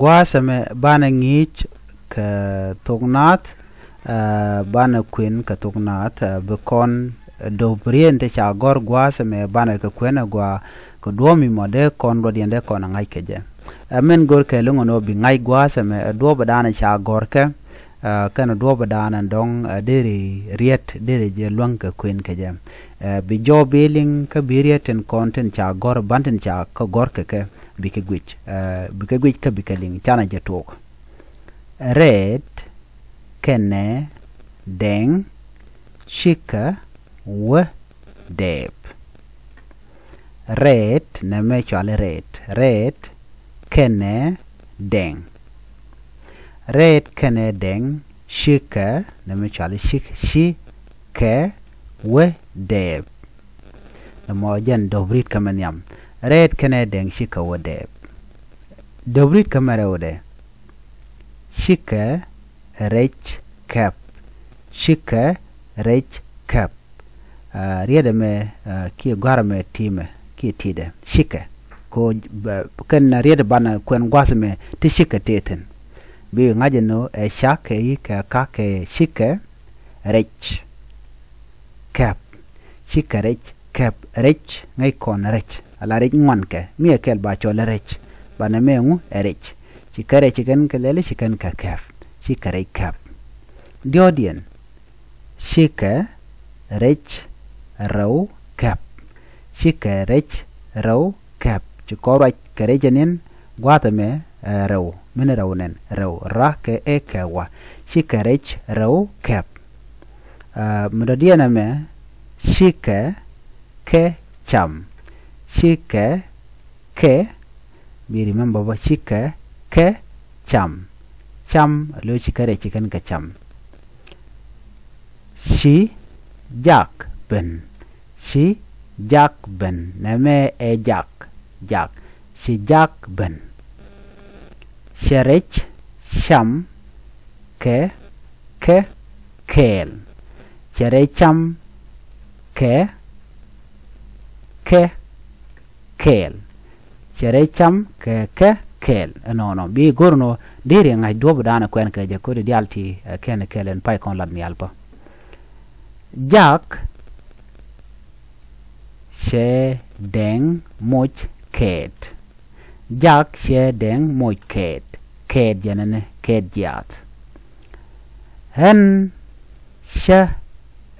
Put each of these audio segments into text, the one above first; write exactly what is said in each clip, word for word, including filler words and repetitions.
Gua̱a̱th ɛmɛ banɛ ŋi̱i̱c kɛ thok naath, ɛ, banɛ kuën kɛ thok naath, ɛ, bi kɔn, ɛ, dop riet in te ca gɔ̱r gua̱a̱th ɛmɛ banɛ kɛ kuën ɛ gɔaa kɛ duɔ̱ɔ̱p mi mɔ dee kɔn luɔt yɛn dee kɔn ɛ ŋa̱c kɛ jɛ. Ɛ, min go̱r kɛ liŋ ɛn ɣöö bi ŋa̱c gua̱a̱th ɛmɛ ɛ duɔ̱ɔ̱p ɛ da̱a̱n ca gɔ̱r kɛ, ɛ, kɛnɛ duɔ̱ɔ̱p ɛ da̱a̱n ɛn dɔ̱ŋ, ɛ, deri riet deri jɛ luäŋ kɛ kuën kɛ jɛ. Ɛ, bi jɔw bi liŋ kä bi riet tin kɔn tin ca gɔ̱r ban tin ca kä gɔ̱r kɛ kɛ bikɛ guic, ɛ, bikɛ guic kä bikɛ liŋ canɛ jɛ tuɔɔk. Rɛɛt kɛnɛ dɛŋ cikɛ wä dɛɛp. Rɛɛt nɛmɛ cɔali rɛɛt, rɛɛt kɛnɛ dɛŋ. Rɛɛt kɛnɛ dɛŋ cikɛ nɛmɛ cɔali cik, cikɛ wä dɛɛp. Nɛmɔ jɛn dop riet kä mɛ nhiam. Rɛɛt kɛnɛ dɛŋ cikɛ wä dɛɛp. Dop riet kä mɛ rɛwdɛ. Cikɛ rɛc kɛp. Cikɛ rɛc kɛp. Ɛ, riet ɛmɛ, ɛ, kiɛ gɔ̱a̱r ɛmɛ ti̱mɛ kiɛ ti̱dɛ cikɛ. Ko, bɛ, kɛn riet banɛ kuɛn gua̱a̱th ɛmɛ ti cikɛ tëë thi̱n. Bi ŋa̱c ɛn ɣöö ɛ ca kɛ i̱ kɛ ka kɛ cikɛ rɛc kɛp. Cikɛ rɛc kɛp, rɛc ŋäc kɔn rɛc. Ala rɛc ŋuan kɛ mi ɛ kɛl ba cɔl rɛc. Banɛ mɛ ŋu ɛ rɛc. Cikɛ rɛc cikɛn kɛ lɛli cikɛn kɛ kɛp. Cikɛ rɛc kɛp. Diɔ̱ɔ̱diɛn. Cikɛ rɛc rɛw kɛp. Cikɛ rɛc rɛw kɛp. Ci kɔn ruac kɛ rɛc ɛn in gua̱a̱th ɛmɛ, ɛ, rɛw. Min rɛw nɛn rɛw ra kɛ ɛ kɛ wa. Cikɛ rɛc rɛw kɛp. Ɛ, mi dɔ̱diɛn ɛmɛ cikɛ kɛ cam. Cikɛ kɛ, bi remember bä cikɛ kɛ cam. Cam, a lo̱c cikɛ rɛc cikɛn kɛ cam. Ci jak ben. Ci jak ben. Nɛmɛ ɛ jak, jak. Ci jak ben. Cɛ rɛc cam kɛ kɛ kɛɛl. Cɛ rɛc cam kɛ kɛ kɛɛl. Cɛ rɛc cam kɛ kɛ kɛɛl. Ɛnɔnɔ bi go̱r nɔ deri ŋa̱c duɔ̱p dan kuɛn kɛ jɛ ko̱di diaal ti, ɛ, kɛn kɛɛl ɛn pay kɔn lat nhial pä. Jak cɛ dɛŋ moc kɛɛt. Jak cɛ dɛŋ moc kɛɛt. Kɛɛt jɛnɛnɛ kɛɛt jiaath. Ɣän cä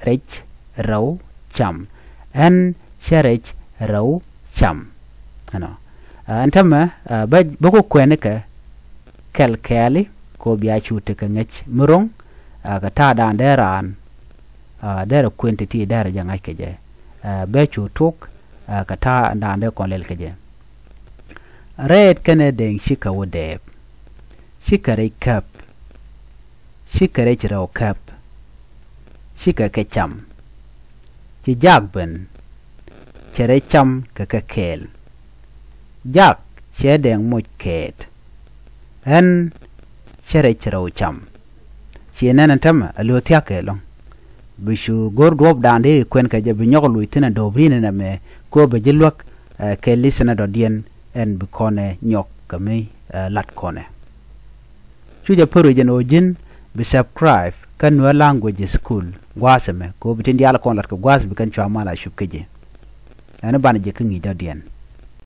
rɛc rɛw cam. Ɣän cä rɛc rɛw cam. Ɛnɔ. Ɛ, ɛn tämɛ, ɛ, bä, bä ku kuɛnikɛ kɛl kɛɛli kɛ ɣöö bia cu tekɛ ŋäc mi ro̱ŋ, ɛ, kɛ ta̱a̱ da̱a̱n dee raan, ɛ, derɛ kuën ti̱ti̱ derɛ jɛ ŋa̱c kɛ jɛ. Ɛ, bɛ cu tuk, ɛ, kɛ ta̱a̱ da̱a̱n dee kɔn lɛl kɛ jɛ. Rɛɛt kɛnɛ dɛŋ cikɛ wä dɛɛp. Cikɛ rɛc käp. Cikɛ rɛc rɛw käp. Cikɛ kɛ cam. Ci jak ben. Cɛ rɛc cam kɛ kɛ kɛɛl. Jak cɛ dɛŋ moc kɛɛt. Ɣän cä rɛc rɛw cam. Ci nɛn ɛn tämɛ a lo̱ thia̱k kɛ lɔ̱ŋ. Bi cu go̱r duɔ̱ɔ̱p da̱a̱n dee kuɛn kɛ jɛ bi nyɔk luc thi̱n ɛ dɔ̱ɔ̱p ri̱n ɛn ɛmɛ kɛ ɣöö bɛ ji̱ luäk, ɛ, kɛ li̱th ɛn ɛ dɔ̱diɛn ɛn bi kɔnɛ nyɔk kɛ mi, ɛ, lat kɔnɛ. Cu jɛ pär wi̱c ɛn ɣöö ji̱n bi subscribe kä Nuer Language School gua̱a̱th ɛmɛ kɛ ɣöö bi tin diaal kɔn lat kɛ gua̱a̱th bi kɛn cua mal a cup kä ji̱. Ɛn banɛ jɛ kä ŋi̱i̱c dɔ̱diɛn.